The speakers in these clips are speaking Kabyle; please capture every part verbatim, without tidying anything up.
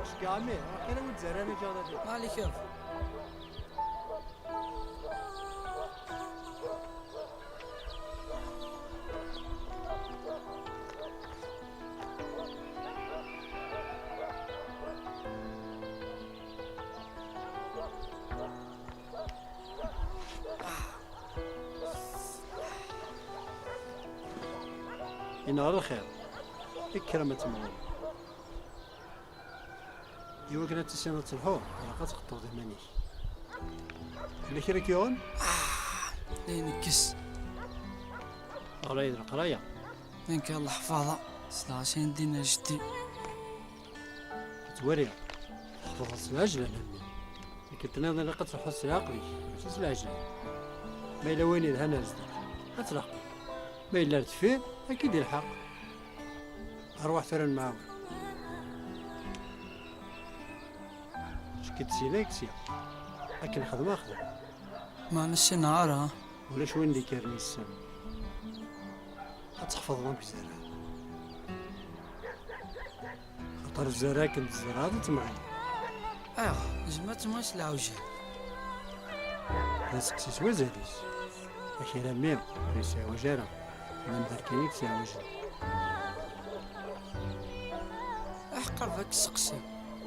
Ceggeɛ a mmi, ruḥ kan a wi-d-zerran iǧaḍaten. Malik iḍ. Yenɣa lxir. Kker a ma temɣureḍ. Iwakken ad tissineḍ ad telḥuḍ, ilaq ad tqeṭṭeḍ iman-ik. Yella kra i k-yuɣen? Ah, la inekkes. Ɣlay d leqraya. Nekk a leḥfaḍa, sleɣ-as ayen d-yenna jeddi. Tettwali, tḥefḍeḍ s lɛejlan a mmi. Tikkelt nniḍen ilaq ad telḥuḍ s leɛqel-ik, mačči s lɛejlan. Ma yella wayen yelhan ar zdat, ad tleḥqeḍ. Ma yella ar deffir, ad k-id-ilḥeq. Arwaḥ tura ad nemɛawen. Ečč-d syin, ad k-ssiɣ. Akken xedmeɣ, xdem. Meɛna ur ssineɣ ara. Ulac win d-ikkren yessen. Ad tḥefḍeḍ amek zerreɣ. Axaṭer zzerriɛa akken tzerɛeḍ i temɣi. Ayɣer? Nezmer ad temɣi s lɛewja. D aseqsi s wazal-is. Akal a mmi ur yesɛiwaj ara. D amdan kan i yesɛiwajen. Aḥeqqar bak seqsi.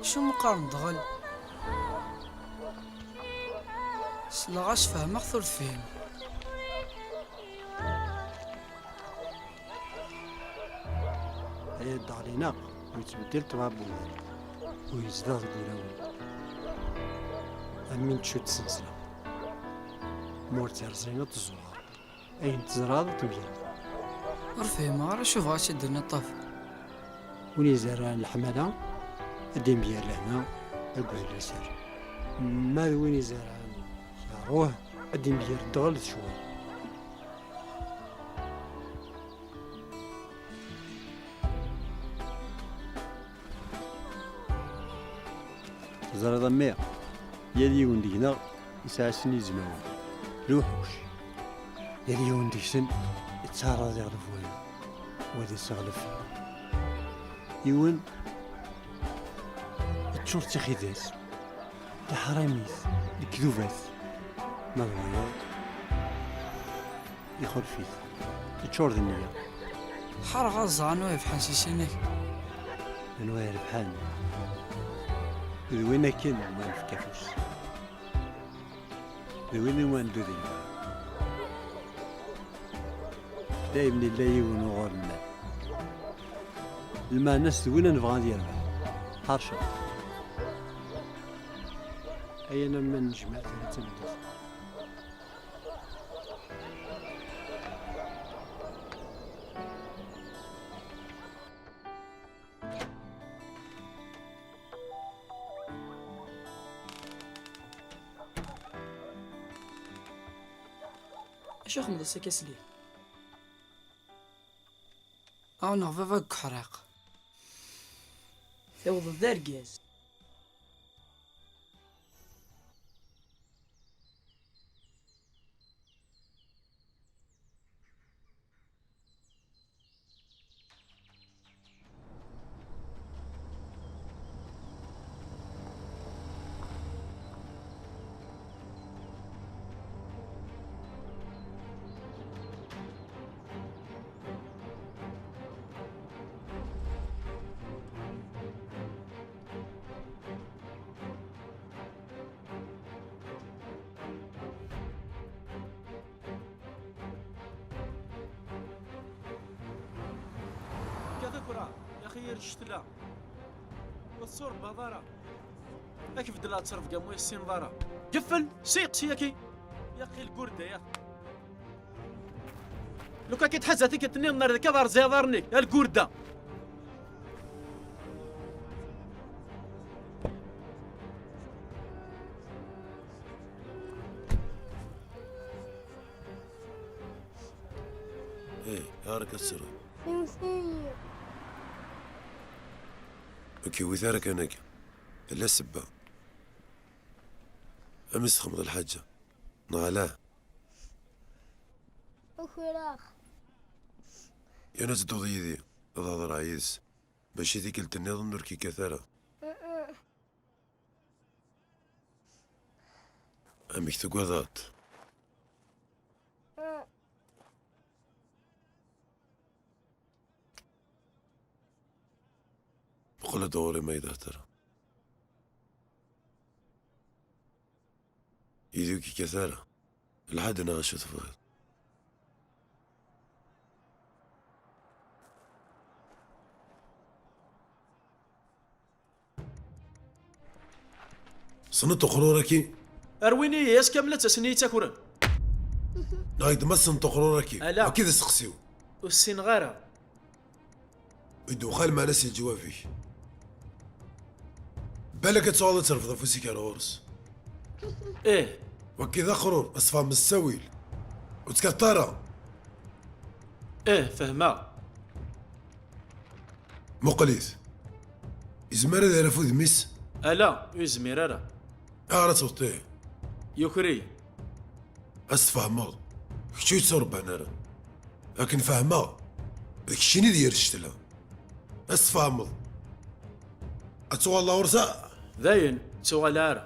Acu mu qqaren dɣel? Sleɣ-as fehmeɣ-t ur tefhim. Aya ddɣel-ineɣ ur yettbeddil ṭṭbɛa n wudem, ur yezdiɣ deg wulawen. Am win tcudd ssensla, ma ur tt-yerẓi ad tezzuɣer. Ayen tzerɛeḍ ad t-tmegreḍ. Ur fhimeɣ ara acu bɣa ad s-id-tiniḍ ṭaf. Win izerrɛen leḥmala, ad d-imger lehna akked liser. Ma d win izerrɛen keṛṛuh, ad d-imger ddɣel d ccwal. Teẓriḍ a mmi, yal yiwen deg-neɣ yesɛa sin izmawen, lewḥuc. Yal yiwen deg-sen yettɛaraḍ ad iɣleb wayeḍ, u ad iseɣlef. Yiwen yeččur d tixidas, d aḥrami, d lekdubat, ma d wayeḍ ixulef-it, yeččur d nniya. Ḥareɣ ad ẓreɣ anwa irebḥen si sin-ik. Anwa irebḥen? D win akken ma nefka afus. D win i wanda d ilmeɣ. Dayem nella yiwen uɣur nnan. Lmeɛna-s d win nebɣa ad yerbeḥ. Ḥerceɣ. Ay anama nejmeɛ tura d tameddit. Acu xedmeḍ ass-agi a Slim? Ɛawneɣ baba deg uḥriq. Tewwḍeḍ d argaz. Akka d akra, yaxi yir ccetla. Ur tsurbeḍ ara. Ad k-beddleɣ ttrebga mu yessineḍ ara. Geffel, siq siyaki. Yaqi lgurda, ya. Lukan k-tḥazza tikkelt nniḍen ar deg ad rẓiɣ aḍar-nnek, a lgurda. Hey, ar-k ad tesreḍ. Iwet-iyi. Ur k-iwit ara kan akka. Tella ssebba. Amek txedmeḍ lḥaǧa, neɣ ala? Ukreɣ. Yan ad tedduḍ yid-i, ad hedreɣ yid-s. Mačči tikkelt nniḍen ur k-ikkat ara. Uh-uh. Amek tugadeḍ? Qqel-d ɣur-i ma yedhedr. Yid-i ur k-yekkat ara. Lḥed neɣ acu tebɣiḍ? Tessneḍ uqrur-agi? Rwin-iyi ass kamel ad ttasen-iyi-ttakren. Neɣ d ma tessneḍ uqrur-agi? Ala. Akka d asteqsi-w. Ur ssineɣ ara. Ur d-uɣal meɛna si leǧwab-ik. Balak ad tuɣaleḍ ad terfeḍ afus-ik ar ɣur-s. Ih. Wagi d aqrur, ad tfehmeḍ s ttawil. Ur tkatteḍ ara. Ih, fehmeɣ. Muqel-it. Yezmer ad iref udem-is? Ala, ur yezmir ara. Aɣer ad tewṭiḍ? Yuker-iyi. Ad s-tfehmeḍ. Kečč ur yetturebban ara. Akken fehmeɣ, d keččini d yir ccetla. Ad s-tfehmeḍ. Ad tuɣaleḍ ɣur-s? Dayen, ur ttuɣal ara.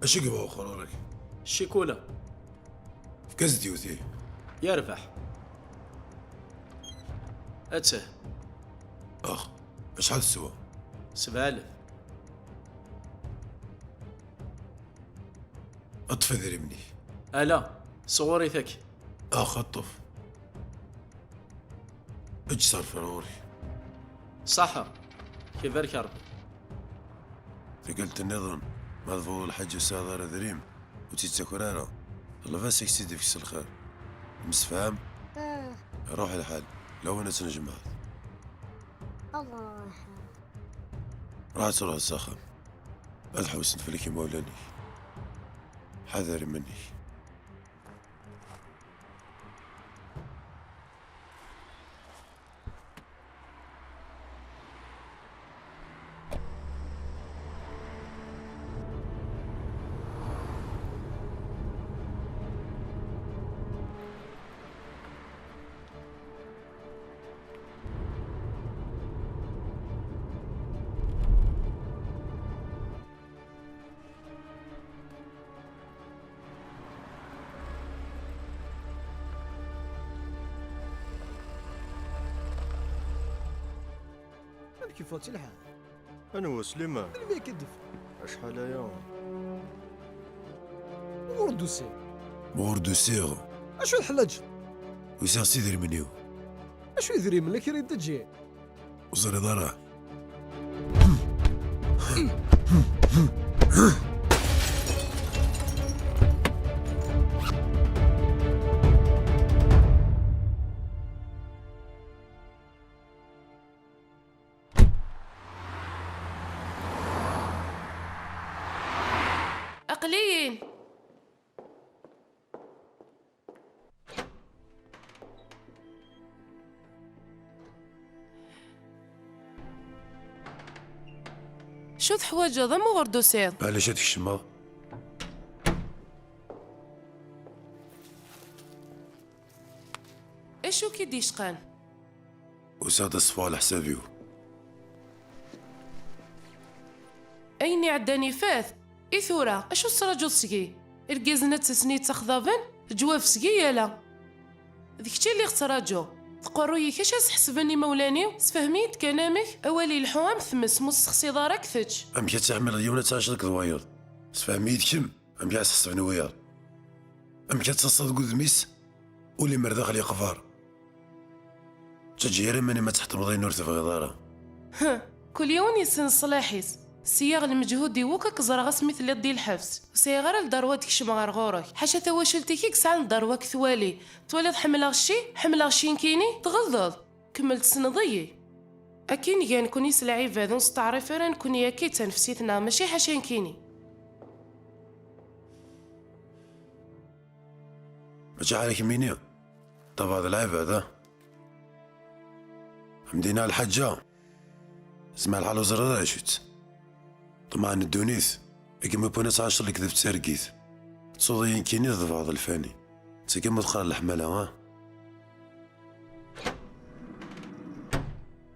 Acu i yebɣa uqrur-agi? Ccikula. Efk-as-d yiwet ihi. Yerbeḥ. Attah. Ax, acḥal teswa? Sebɛa alaf. Ṭṭef idrimen-ik. Ala, sɣur-i taki. Ax, ṭṭef. Eǧǧ ṣṣerf ar ɣur-k. Ṣaḥa. Ibarek Ṛebbi. Tikkelt nniḍen, ma tebɣuḍ lḥaǧa ur tesɛiḍ ara adrim, ur tt-id-ttaker ara. Ṭleb-as ad k-tt-id-ifk s lxir. Nemsefham? Ah. Iṛuḥ lḥal, lawan ad tnejmaɛeḍ. Allah. Ruḥ ad truḥeḍ s axxam. Ad ḥewsen fell-ak imawlan-ik. Ḥader iman-ik. Amek yeffeɣ-tt lḥal? Anwa, Sliman? Melmi akka i d-teffeɣ? Acḥal aya? Ur d-tusiḍ? Ur d-usiɣ. Acu teḥlaǧeḍ? Usiɣ s idrimen-iw. Acu idrimen? Kra i d-teǧǧiḍ? Ur teẓriḍ ara. Aql-iyi-n. Acu teḥwaǧeḍ, amuɣer d-tusiḍ? Ɛlac ad kecmeɣ? Acu k-id-yecqan? Usiɣ-d ad ṣfuɣ leḥsab-iw. Ayen iɛeddan ifat. I tura, acu tettṛaǧuḍ seg-i? Irgazen ad ttasen-iyi ttaxḍaben, leǧwab seg-i yala. D kečč i lliɣ ttraǧuɣ. Tqerruy-ik acu ad s-ḥesben imawlan-iw? Sefhem-iyi-d kan amek, awal ileḥḥu am tmes, mu tessexsiḍ ara akk tečč. Amek ad tḥemmleḍ yiwen ad tɛiceḍ akked wayeḍ? Sefhem-iyi-d kemm, amek ad s-ḥesben wiyaḍ? Amek ad taseḍ deg udem-is, ul-im ar daxel yeqber? Ttaǧǧa ara iman-im ad tḥettmeḍ ayen ur tebɣiḍ ara. Huh, kul yiwen yessen ṣṣlaḥ-is. Seyyaɣ lmeǧhud-iw akk ad k-ẓreɣ asmi telliḍ di lḥebs. Ur sɛiɣ ara lderwa ad kecmeɣ ar ɣur-k. Ḥaca tawacult-ik i yesɛan lderwa ad k-twali. Twaliḍ ḥemmleɣ cci, ḥemmleɣ cci nekkini, tɣelḍeḍ. Kemmel tessneḍ-iyi. Akken gan nekkni s lɛibad, ur nesteɛrif ara nekkni akka i d tanefsit-nneɣ, mačči ḥaca nekkini. Mačči ḥala kemmini, ṭṭabeɛ d lɛibad, ah. Am d-yenna lḥaǧa, zmer lḥal ur ẓriḍ ara acu-tt. Ṭṭmeɛ n ddunit, i kem-iwwin ad tɛaceḍ lekdeb d targit. Tettuḍ-iyi nekkini d lbeɛḍ lfani. Tagi ma teqqar leḥmala, ah?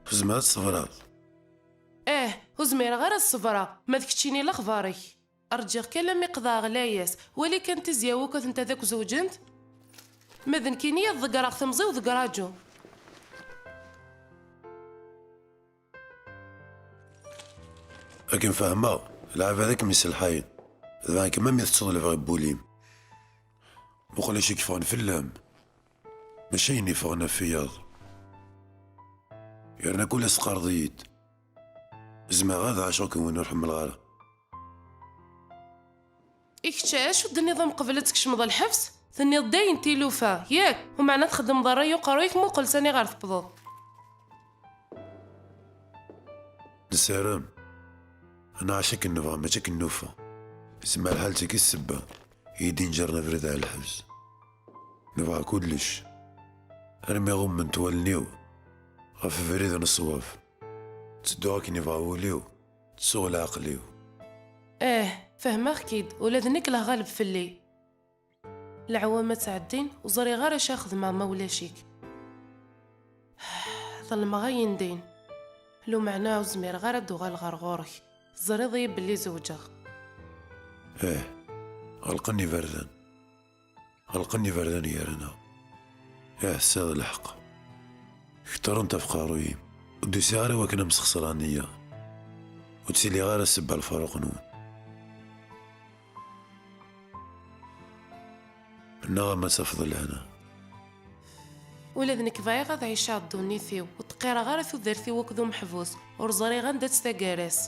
Ur tezmer ad tṣebreḍ. Eh, Ur zmireɣ ara ad ṣebreɣ, ma d keččini lexbar-ik. Rǧiɣ kan lammi qeḍɛeɣ layas, wali kan tizyaw akk atent-ad akk zewǧent. Ma d nekkini ad ḍeggreɣ temẓi-w deg ṛaǧu. Akken fehmeɣ, lɛebad ad kem-iselḥayen. Dɣa kemm am i tettuḍ lebɣi n wul-im. Muqel acu i yeffɣen fell-am. Mačči ayen yeffɣen ɣef wiyaḍ. Yerna kul ass teqqareḍ-iyi-d. Zemreɣ ad ɛaceɣ akked win ur ḥemmleɣ ara. I kečč, acu d-tenniḍ am qbel ad tkecmeḍ lḥebs? Tenniḍ-d ayen tilufa, yak? Umeɛna txeddmeḍ ṛṛay uqerruy-ik, muqel sani ɣer tewwḍeḍ. Nessaram ad nɛac akken nebɣa, mačči akken nufa. Tezmer lḥal d tagi ssebba i yi-d-inǧren abrid ar lḥebs. Nebɣa kullec, armi ɣumment wallen-iw ɣef ubrid n ṣṣwab. Ttedduɣ akken yebɣa wul-iw, ttuɣ leɛqel-iw. Eh, fehmeɣ-k-id, ula d nekk lehɣaleb fell-i. Leɛwam ad ttɛeddin, ur ẓriɣ ara acu ara xedmeɣ ma ulac-ik. Ḍelmeɣ ayen din. Lumeɛna ur zmireɣ ara ad d-uɣaleɣ ɣer ɣur-k. Teẓriḍ-iyi belli zewǧeɣ. Eh, ɣelqen iberdan. Ɣelqen iberdan gar-aneɣ. Ih, tesɛiḍ lḥeqq. Keṭṭrent ɣef uqerruy-im. Ur d-usiɣ ara i wakken ad m-sxeṣreɣ nneyya. Ur ttiliɣ ara ssebba lefruq-nwen. Mennaɣ-am ad tafeḍ lehna. Ula d nekk bɣiɣ ad ɛiceɣ ddunit-iw, ur ṭṭqireɣ ara tudert-iw akked umeḥbus, ur ẓriɣ anda-tt taggara-s.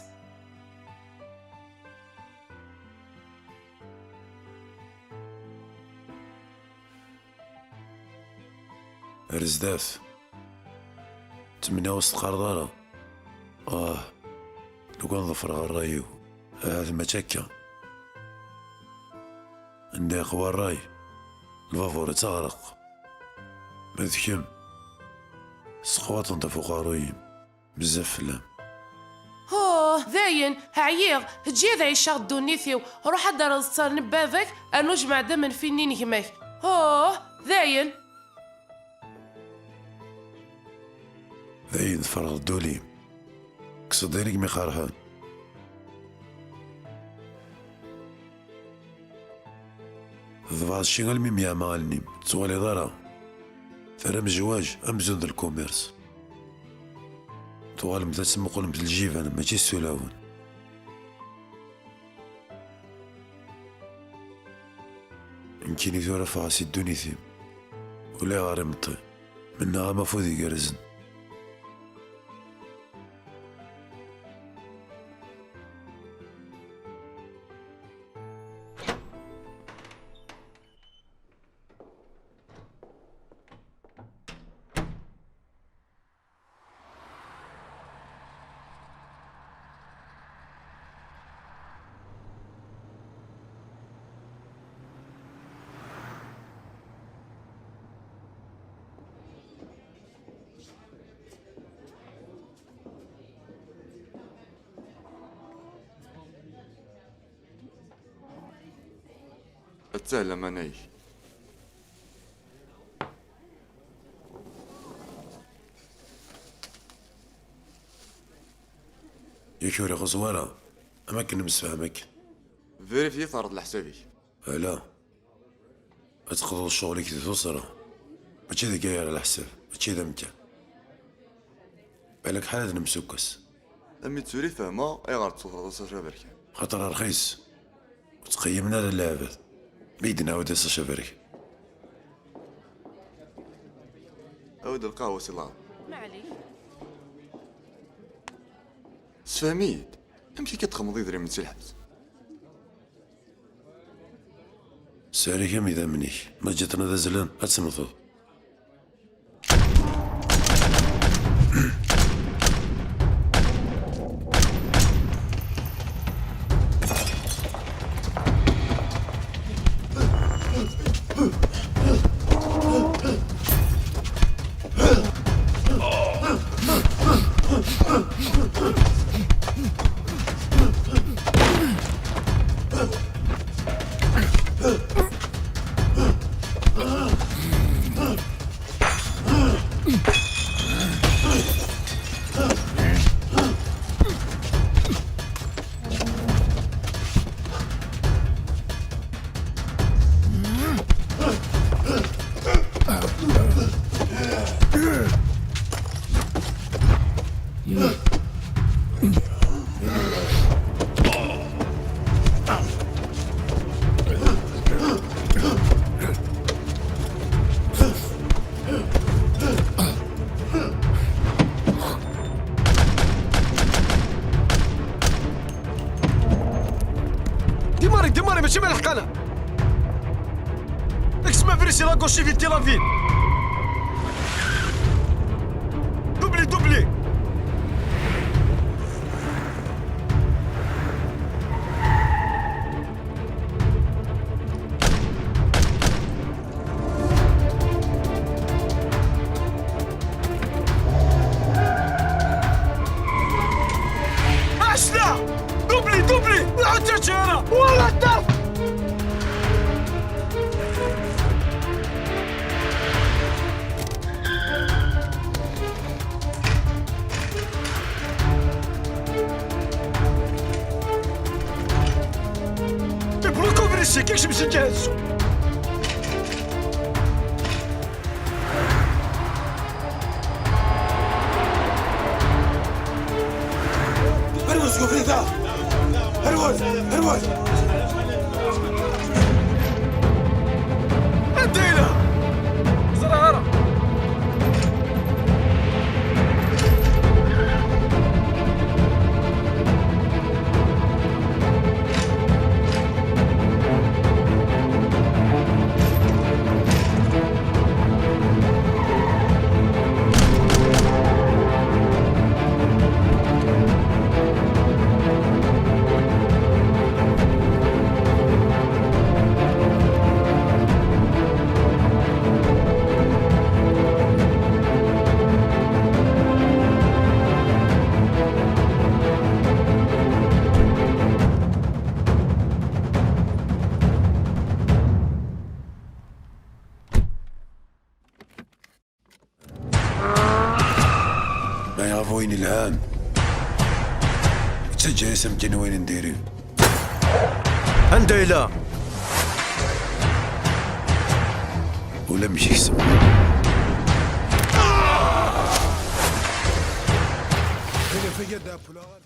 Ar zdat. Ttmenniɣ ur s-teqqareḍ ara. Ah, lukan ḍefreɣ ṛṛay-iw, ahat mačči akka. Anda yeqwa ṛṛay, lbabur yettaɣreq. Ma d kemm, sseqwaṭen-t ɣef uqerruy-im. Bezzaf fell-am. Huh, dayen, ɛyiɣ, eǧǧ-iyi ad ɛiceɣ ddunit-iw, ruḥ ad d-terreḍ ttar n baba-k, rnu jmeɛ-d amenfi-nni n gma-k. Huh, dayen. Dayen tferɣeḍ ddul-im. Kkseḍ ayen i kem-iqerḥen. Tebɛeḍ cci almi myeɛma allen-im, ur tettwaliḍ ara. Terram zzwaǧ amzun d lkumirs. Tuɣalemt ad temmuqlemt lǧiban, mačči s ulawen. Nekkini tura ffɣeɣ si ddunit-im. Ulayɣer imeṭṭi. Mennaɣ-am afud igerrzen. Attah laman-ik. Yak ur ixuṣṣ wara, am akken nemsefham akken. Vérifier terreḍ leḥsab-ik. Ala. Ad teqḍuḍ ccɣel-ik di tuṣṣra. Mačči deg aya ara leḥsab, mačči d amkan. Balak ḥala d nemsukkes. Am i d tura i fehmeɣ ayɣer d-tuɣaleḍ s acaberkan. Xaṭer rxis. Ur ttqeyyimen ara lɛebad. Mi d-nɛawed-as acaberkan. Awi-d lqahwa si lɛerḍ. Maɛlic. Sefhem-iyi-d. Amek akka txedmeḍ idrimen si lḥebs? Sserk-am idammen-ik. Ma ǧǧiḍ-ten ad azzlen, ad temmteḍ. Civil Tel Aviv. Doubli, doubli. Ass-a! Doubli, doubli! Ur ḥettaǧ ara! Wala ṭṭaf! Tebruku brisi, kik cemsi ǧahzu. Perwez, Gufrida! Perwez! Perwez! Anda yella? Ẓriɣ ara. Ma iɣab wayen ilhan, yettaǧǧa-yas amkan i wayen n diri. Anda yella? Ulamek yekcem.